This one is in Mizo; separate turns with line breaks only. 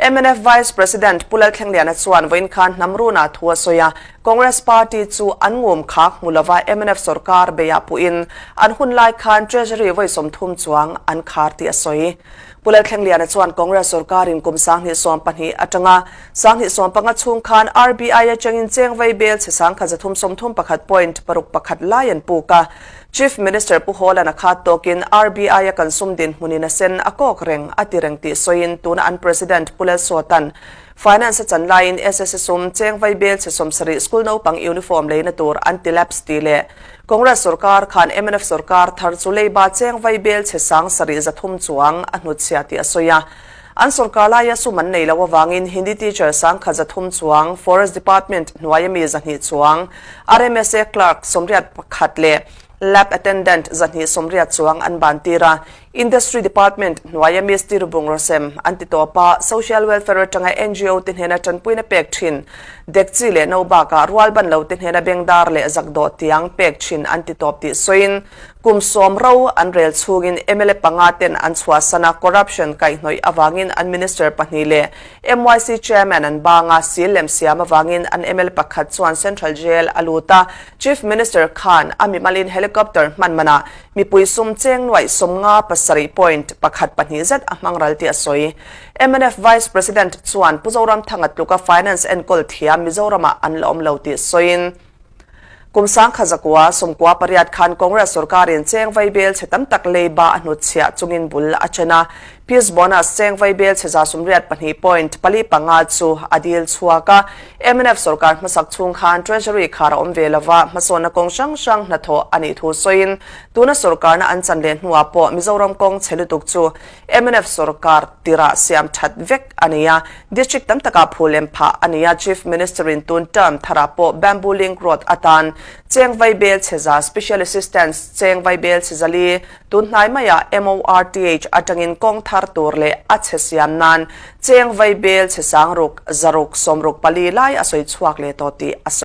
Mnf Vice President Pu Lalthlengliana chuan vawiin khan hnam runah thu a sawi a, Congress Party chu an ngum khak hmu lova mnf sorkar beiah puhin an hun lai khan Treasury vawi 30 chuang an khar tih a sawi. Pu Lalthlengliana chuan Congress sorkarin kum 2012 atanga 2015 chhung khan RBI atangin cheng vai bel chhe 1331 point 61 lai an puk a, Chief Minister Pu Hawla'n a khat tawkin RBI a kan sum dinhmunin a sen a kawk reng a ti reng tih sawiin tuna an President Pu Lalsawta'n Finance a chan laiin SSC sum cheng vai bel chhe 70 school naupang uniform leina tur an ti lapse tih leh Congress sorkar khan mnf sorkar thar chu leiba cheng vai bel chhe 7300 chuang a hnutchhiah tih a sawi a. An sorkar laia sum an nei lo avangin Hindi teacher 1300 chuang, Forest Department hnuaia mi 200 chuang, RMSA clerk 81 leh lab attendant 280 chuang an ban tir a. Industry Department hnuaia mi Steel bungraw sem an ti tawp a, Social Welfare atanga NGO te hnena tanpuina pek thin, dekchi leh no bakah rual ban lo te hnena bengdar leh zakdawh tiang pek thin an ti tawp tih sawiin Kum 10 ro an rel chhungin mla panga ten an chhuahsan a, corruption kaihhnawih avangin an minister pahnih leh MYC chairman an bang a, sil lem siam avangin an mla pakhat chuan Central Jail a lut a, Chief Minister khan a mimalin helicopter hman manah mipui sum cheng nuaih 57 point pakhat pahnih zet a hmang ral tih a sawi. Mnf Vice President chuan Pu Zoramthanga tluka finance enkawl thiam Mizoramah an la awm lo tih sawiin, Kum 1998 khan Congress sorkarin cheng vai bel chhe tam tak leiba a hnutchhiah chungin bul a chen a. Peace bonus cheng vai bel chhe 82 point 45 chu a dil chhuak a. Mnf sorkar hmasak chhung khan Treasury khar a awm ve lova, hmasawnna kawng hrang hrang hnathawh a nih thu sawiin tuna sorkarna an chan leh hnuah pawh Mizoram kawng chhe lutuk chu Mnf sorkar tirah siam that vek a ni a, District tam takah phul lem phah a ni a, Chief Minister in tun term tharah pawh Bamboo Link Road atan cheng vai bel chhe za, Special Assistance cheng vai bel chhe zali, tun hnai maiah MORTH atangin kawng thar tur leh a chhe siam nan cheng vai bel chhe 6664 lai a sawi chhuak leh tawh tih a sawi.